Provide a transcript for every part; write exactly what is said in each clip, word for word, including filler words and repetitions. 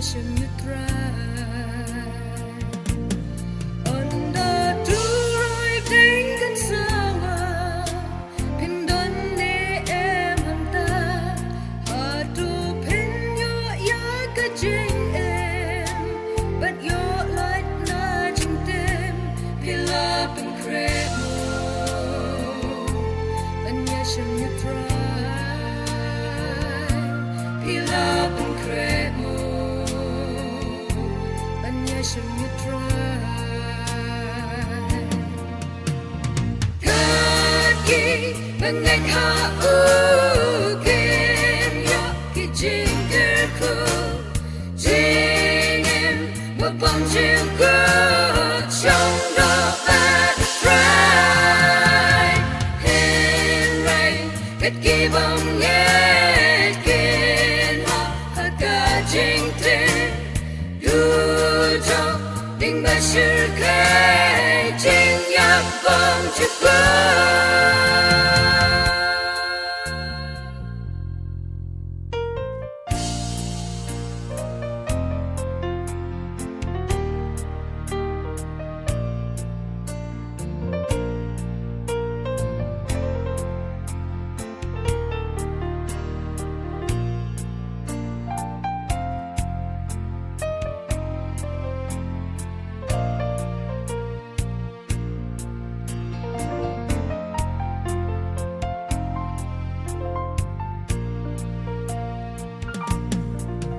Shem ïa u Trai. Ynda u Trai u dang kan sawa, phin don ne em hangta? Hato phin ïoh ïa ka jingim bad ïoh lait na jingtim? Phi la pynkhreh mo ban ïashem ïa u Trai? Phi la pynkhreh mo ban ïashem ïa u Trai? Kat kiba ngeit ha u, kin ïoh ki jingkyrkhu, jingim ba bymjukut, shongdor bad u Trai. Hynrei kat ki bym ngeit kin hap ha ka jingtim, dujok, ding ba shyrkhei, jingïap bymjukut.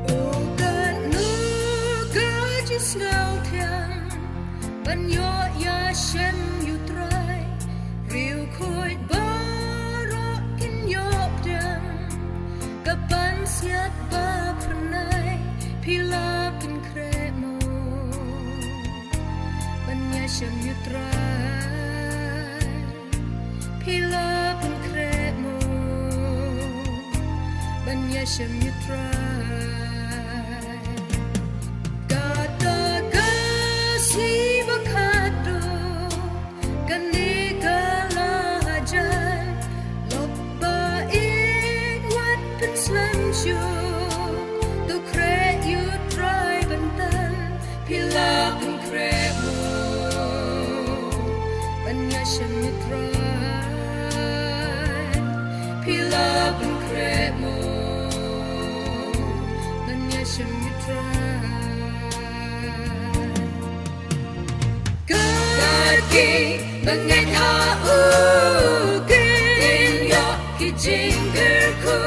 O katno ka jingsngewthiang ban ïoh ïashem ïa u Trai. Riewkhuid baroh kin ïoh pdiang ka pansngiat ba phyrnai. Phi la pynkhreh mo ban ïashem ïa u Trai? Phi la pynkhreh mo ban ïashem ïa u Trai? Kata ka sngi ba khatduh, kane ka la hajan, lok ba ïeit wat pynslem shuh, to khreh ïa u Trai ban tan. Phi la pynkhreh mo ban ïashem ïa u Trai? Phi la pynkhreh mo ban ïashem ïa u Trai? Kat kiba ngeit ha u, kin ïoh ki jingkyrkhu,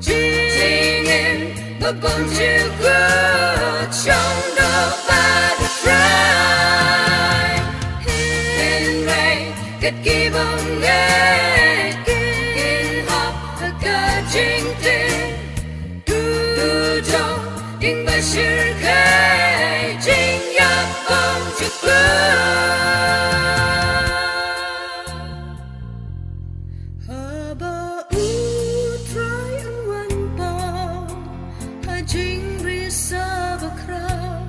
jingim ba bymjukut, shongdor bad u Trai. Hynrei kat ki bym ngeit kin hap ha ka jingtim, dujok, ding ba shyrkhei, jingïap bymjukut. Haba u Trai un wan paw ha jingri sa ba khraw,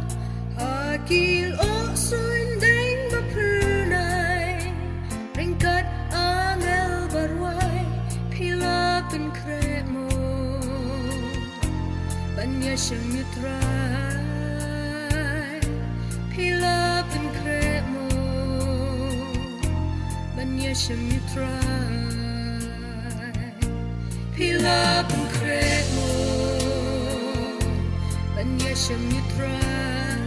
ha ki lyoh suiñ deng ba phyrnai, ryngkat angel ba rwai, phi la pynkhreh mo ban ïashem ïa u Trai? Phi la pynkhreh mo ban ïashem ïa u Trai? Phi la pynkhreh mo ban ïashem ïa u Trai?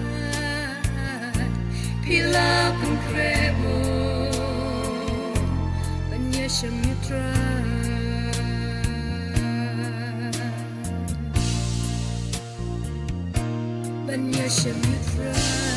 Phi la pynkhreh mo ban ïashem ïa u Trai? Ban ïashem ïa u Trai.